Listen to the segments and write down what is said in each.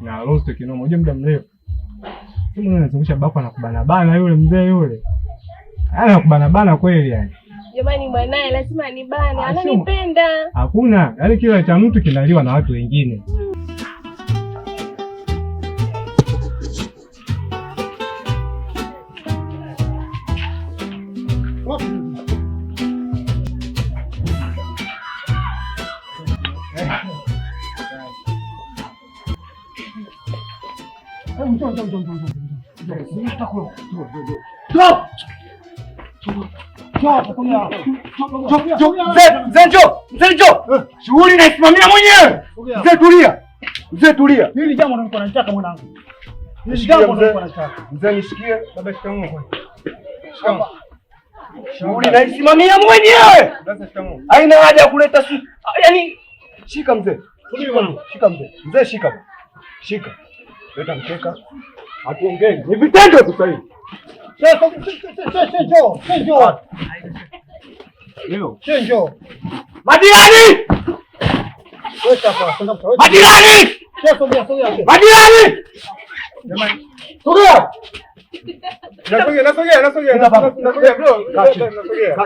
Na roast kinoma, unajua muda mrefu. Kama unazungusha bako na kubana bana yule mzee yule. Ana kubana bana kweli yani. Jamani, mwanae lazima nibane, Ah, sio- ananipenda. Hakuna, yaani kila cha mtu kinaliwa na watu wengine. Mzee njoo, mzee njoo. Shughuli naisimamia mwenyewe. Mzee tulia. Mzee tulia. Hili jambo nilikuwa nalitaka mwanangu. Hili Nishikie jambo mzee. nilikuwa nalitaka. Mzee nishikie. Baba, shikamoo kwanza. Shikamoo. Shughuli naisimamia mwenyewe. Sasa shikamoo. Haina haja ya kuleta su. Yaani shika mzee. Subiri mwanangu. Shika mzee. Mzee shika. Shika. Leta mkeka. Hatuongei. Ni vitendo tu sasa hivi. Sasa njoo, njoo. Leo. Njoo. Majirani! Weka hapa, songa mtu. Majirani! Sogea, sogea. Majirani! Sogea! Nasogea, nasogea, nasogea, nasogea bro. Nasogea.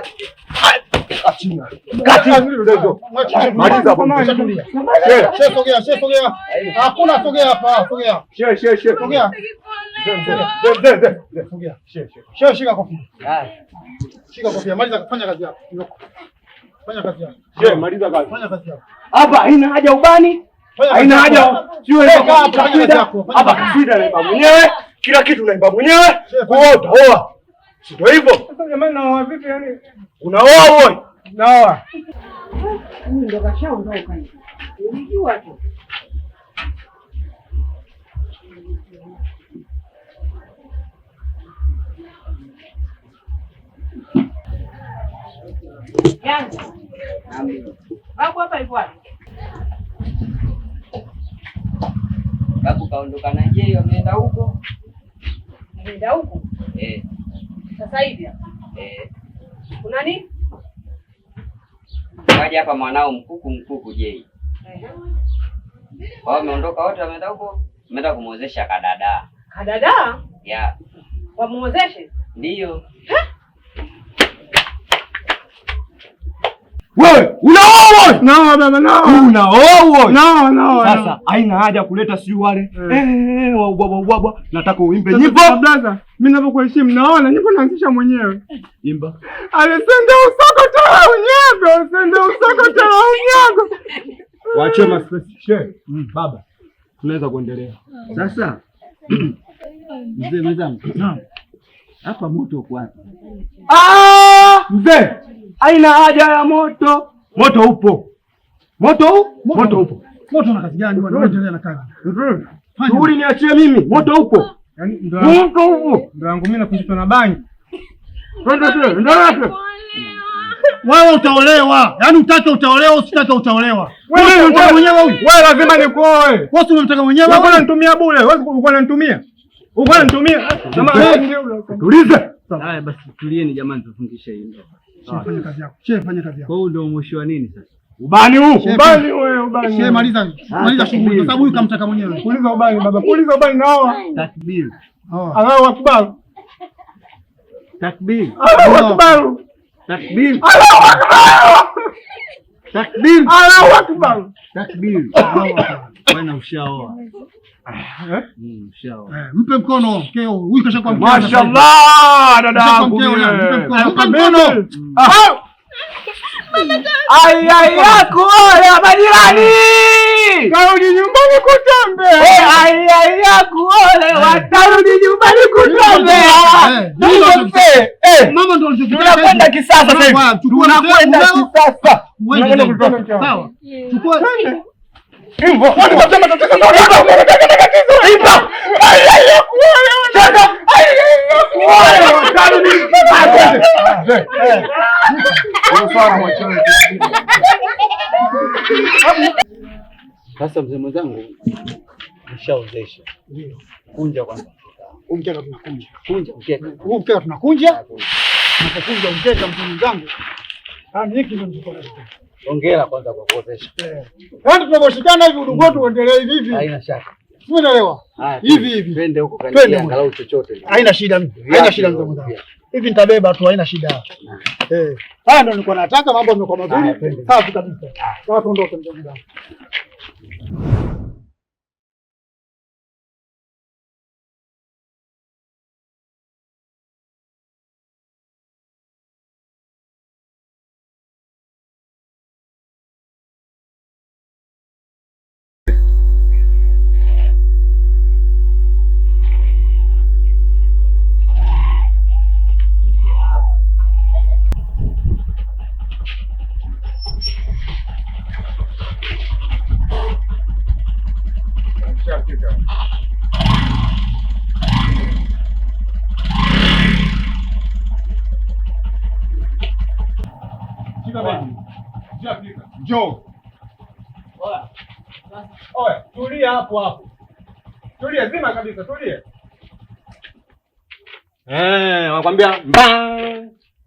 Achina. Kati. Maliza hapo. Sasa sogea, sasa sogea. Hakuna sogea hapa, sogea. She she she. Sogea. Mzee mzee mzee. Mzee. Sogea. She she. Shehe, shika kofia. Shika kofia, maliza fanya kazi yako. Fanya kazi yako. She maliza kazi. Fanya kazi yako. Hapa haina haja ubani. Fanya Haina kazi haja yako. sio Kaa hapa, fanya kazi kaswida. yako, fanya Hapa kazi. kaswida naimba mwenyewe. Kila kitu naimba mwenyewe. She, Kuoa utaoa. Si ndio hivyo? Sasa jamani, naoa vipi yani? Unaoa wewe. Naoa. Huyu ndo kashaondoka hivi. Ulijua tu. Yangu. Babu hapa yuko wapi? Babu kaondoka na Jei wameenda huko. Ameenda huko Eh, sasa hivi hapa. eh. Kuna nini? Kaja hapa mwanao mkuku mkuku Jei. Ehe. Kwa hiyo wameondoka wote wameenda huko, wameenda kumuozesha kadada. Kadada Ya, wamuozeshe? ndiyo. Wewe unaoa wewe. Naoa baba, naoa. Unaoa wewe. Naoa, naoa. Sasa haina haja kuleta sijui wale eh wa ubwabwa ubwabwa. Nataka uimbe Sasa, nyimbo. Brother, mimi ninavyokuheshimu naona nyimbo naanzisha mwenyewe. Imba. Alisende usoko tena unyago, sende usoko tena unyago. Waachie ma stress. She. Baba. Tunaweza kuendelea. Sasa mzee mwenzangu, hapa moto uko wapi? Ah, mzee. Haina haja ya moto. Moto upo. Moto u? Moto upo. Moto una kazi gani bwana? Wewe endelea na kazi. Fanya. Shughuli niachie mimi. Moto upo. Yaani ndo Moto upo. ndo yangu mimi nafundishwa na bangi. Twende tu. Endelea tu. Wewe utaolewa. Yaani utake utaolewa, usitake utaolewa. Wewe Wewe unamtaka mwenyewe huyu. Wewe lazima nikuoe. Wewe si unamtaka mwenyewe Wewe huyu? unanitumia bure. Wewe ulikuwa unanitumia. Ulikuwa unanitumia. Tulize. Haya basi, tulieni jamani, tufungishe hii ndoa. Shehe, fanya kazi yako. Shehe, fanya kazi yako. Kwa hiyo ndio mwisho wa nini sasa? Ubani huu. Ubani wewe, ubani. Shehe, maliza maliza shughuli kwa sababu huyu kamtaka mwenyewe. Puliza ubani baba. Puliza ubani naoa. Takbir, Oh. Allahu akbar. takbir, Allahu akbar. takbir, Allahu akbar. takbir, Allahu akbar. takbir. Bwana ushaoa. Ushaoa. Eh, mpe mkono mkeo. Huyu kashakuwa mkeo. Mashallah dada Kashakuwa yangu. mkeo yani. Mpe mie. mkono. Mpe mkono. Ah. Ai ai yako ya majirani. Karudi nyumbani kutembea. Eh, ai ai yako watarudi nyumbani kutembea. Eh, Ndio mzee. Eh, Mama ndo alichokitaka. tunakwenda kisasa sasa hivi. Chukua mzee, Tunakwenda mumeo, kisasa. muende Tunakwenda naye. kisasa. Sawa. Chukua Hivyo. Imba. Ai ai yako. Cheza. Ai ai yako. Watarudi. Mzee. Hilo swala mwachane. Sasa mzee mwenzangu, nishaozesha. Kunja kwanza. Huu mkeka tunakunja. Kunja mkeka. Huu mkeka tunakunja. Tunapokunja mkeka mzee mwenzangu. Yaani hiki ndio nilichokuwa nakitaka. Hongera kwanza kwa kuozesha. Eh. Yaani tunaposhikana hivi udugu wetu uendelee hivi hivi. Haina shaka. Umeelewa? Hivi hivi. Twende huko Twende kanisa bwana. angalau chochote. Haina shida mimi. Haina shida mzee mwenzangu. Hivi nitabeba tu, haina shida. Eh. Haya ndio nilikuwa nataka, mambo yamekuwa mazuri. Safi kabisa. Sasa tuondoke mzee mwenzangu. Shika begi. Nishafika. Njoo. Oya, tulia hapo hapo. Tulia zima kabisa, tulia. Eh, wakwambia mba.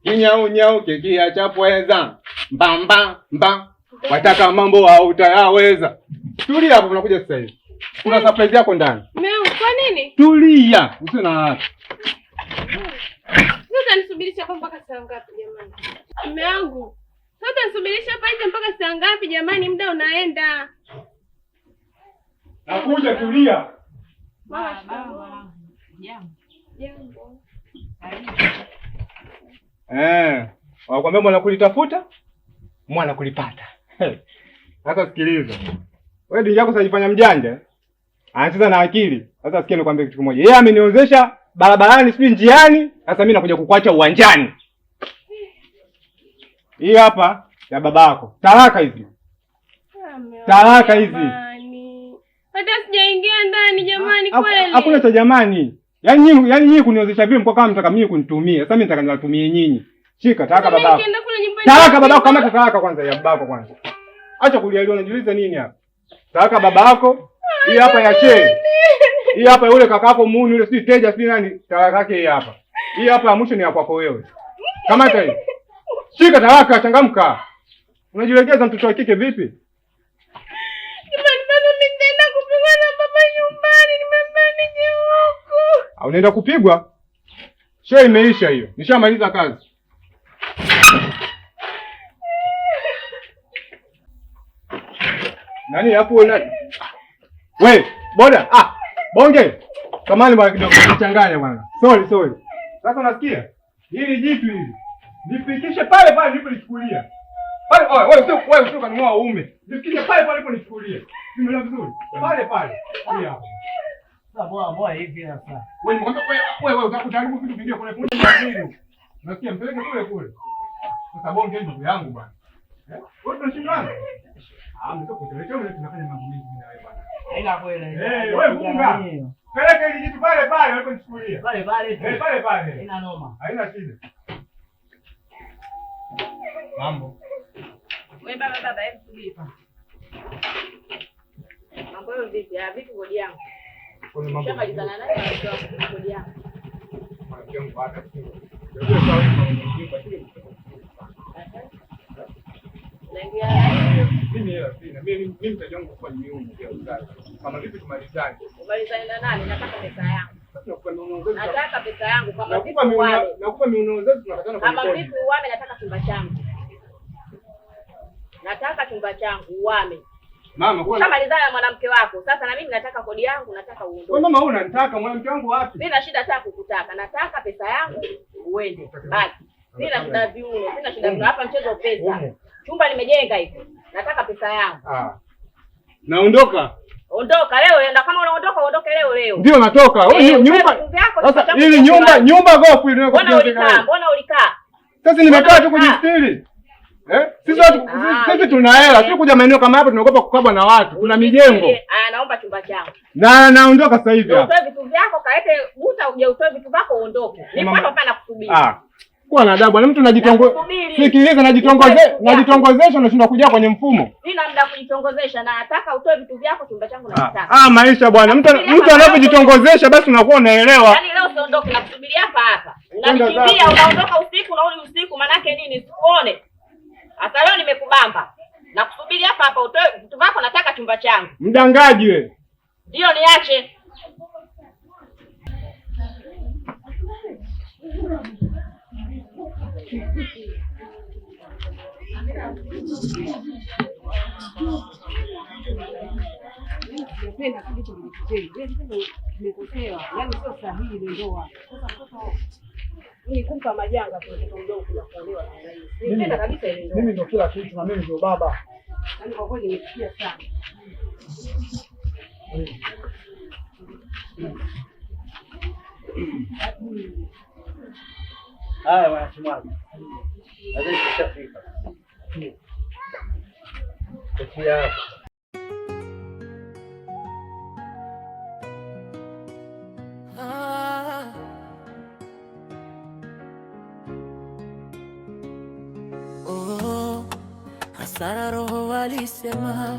Kinyau nyau kikia cha pweza. Mba mba mba. Wataka mambo hautayaweza. Tulia hapo, unakuja sasa hivi. Kuna surprise yako ndani. Mume wangu, kwa nini? Tulia, usiwe na haraka. Sasa utanisubirisha hapa mpaka saa ngapi jamani? Mume wangu, sasa utanisubirisha hapa nje mpaka saa ngapi jamani? Muda unaenda. Nakuja, tulia. Mama, shikamoo. Jambo. Eh, wakwambia mwana kulitafuta, mwana kulipata. Sasa sikiliza. Wewe dingi yako sajifanya mjanja. Anacheza na akili. Sasa sikia nikwambie kitu kimoja. Yeye ameniozesha barabarani sijui njiani, sasa mimi nakuja kukuacha uwanjani. Hii hapa ya babako. Talaka hizi. Ah, mume wangu, Talaka hizi. jamani. Hata sijaingia ndani jamani, kweli. Hakuna cha jamani. Yaani nyinyi kuniozesha vile mko kama mtaka mimi kunitumia. Sasa mimi nataka niwatumie nyinyi. Shika talaka Sasa mimi babako. nikienda kule nyumbani. Talaka babako, kamata talaka kwanza ya babako kwanza. Acha kulialia, unajiuliza nini hapa? Talaka babako. Hii hapa ya che. Hii hapa yule kakako muuni yule sijui teja sijui nani, talaka yake hii hapa. Hii hapa ya mwisho ni ya kwako wewe. Kamata hii. Shika talaka, changamka. Unajilegeza mtoto wa kike vipi? Jamani, bado mimi nitaenda kupigwa na baba nyumbani, nimeambiwa nije huku. Au unaenda kupigwa? Sherehe imeisha hiyo. Nishamaliza kazi. Nani hapo nani? We, boda, ah, bonge. Samahani bwana kidogo, nichanganya bwana. Sorry, sorry. Sasa unasikia? Hili jitu hili. Nifikishe pale pale nilipolichukulia. Pale, oh, wewe sio wewe sio kanunua uume. Nifikishe pale pale niliponichukulia. Nimeelewa vizuri? Pale pale. Hii hapa. Sasa bora bora hivi sasa. Wewe nimekwambia wewe wewe utaharibu vitu vingine kule kule. Nasikia mpeleke kule kule. Sasa bonge ndugu yangu bwana. Eh? Wewe tunashindana? Ah, mtoto kutelekea wewe tunafanya mambo mengi na wewe bwana. Haina kweli. Eh, wewe funga. Peleka hili jitu pale pale waliponichukulia. Pale pale tu. Eh, pale pale. Haina noma. Haina shida. Mambo. Wewe baba baba, hebu subiri. Mambo hayo vipi? Ah, vipi kodi yangu? Kuna mambo. Ushamalizana naye na mke wako, vipi kodi yangu? Mwanamke wangu hapa. Ndio sawa hivi. Naingia na Mimi hela sina. Mimi mtaji wangu kwa miungu ya uzazi. Kama vipi tumalizane? Umalizane na nani? Nataka pesa yangu. Sasa nakupa miungu uzazi. Nataka pesa yangu kama vipi Nakupa miungu uame. nakupa miungu uzazi tunakatana kwenye Kama kodi. vipi uame, nataka chumba changu. Nataka chumba changu uame. Mama, kwa Ushamalizana na mwanamke wako. Sasa na mimi nataka kodi yangu, nataka wewe uondoke. mama wewe unanitaka mwanamke wangu wapi? Sina shida hata kukutaka. Nataka pesa yangu uende. Basi. Sina shida viuno, sina shida viuno. Hapa mchezo pesa. Umo. Chumba nimejenga hivi. Nataka pesa yangu. Ah. Naondoka. Ondoka leo, enda kama unaondoka uondoke leo leo. Ndio natoka. Wewe Eh, nyumba utoe vitu vyako, sasa chumba changu ili cha nyumba kulala. nyumba gofu ile Mbona ulikaa? Mbona ulikaa? Sasa nimekaa tu Mbona ulikaa? kujistiri. Eh? Sisi watu Ah, sisi tuna hela, sio kuja maeneo kama hapa tunaogopa kukabwa na watu. Tuna mijengo. Aya, naomba chumba changu. Na naondoka sasa hivi hapa. Utoe vitu vyako, kalete guta uje utoe vitu vyako uondoke. Niko Mama- hapa hapa nakusubiri. Ah. Kuwa na adabu, na mtu najitongo Nakusubiri. Sikiliza, najitongoze Utoe vitu vyako. najitongozesha unashindwa kuja kwenye mfumo. Sina muda wa kujitongozesha na nataka utoe vitu vyako, chumba changu Ah, nakitaka. ah, maisha bwana. Mtu Nakusubiria mtu hapa. anapojitongozesha basi unakuwa unaelewa. Yaani leo usiondoke, nakusubiria hapa hapa. Kwenda Unanikimbia, zako. unaondoka usiku, unarudi usiku, manake nini? Sikuone. Sasa leo nimekubamba. Nakusubiri hapa hapa utoe vitu vyako, nataka chumba changu. Mdangaji wewe. Ndio niache. Napenda kitu kile kimekosewa, yaani sio sahihi ile ndoa. Sasa mtoto ni kumpa majanga kwa mtoto mdogo kuna kuolewa na rais. Nipenda kabisa ile ndoa. Mimi ndio kila kitu na mimi ndio baba. Yaani kwa kweli nimefikia sana. Haya bwana Chimwaga. Nadhani tushafika. Kofia hapa. Ah. Oh, hasara roho walisema,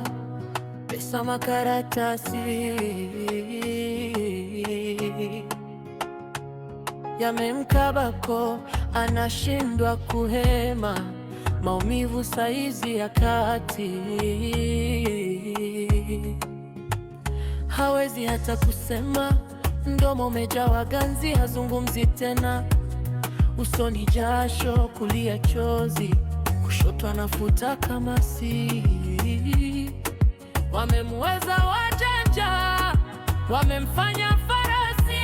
pesa makaratasi yamemkabako, anashindwa kuhema, maumivu saizi ya kati hawezi hata kusema, mdomo umejawa ganzi, hazungumzi tena, usoni jasho, kulia chozi, kushoto anafuta kamasi. Wamemweza wajanja, wamemfanya farasi,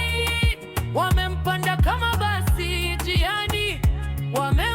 wamempanda kama basi njiani, wame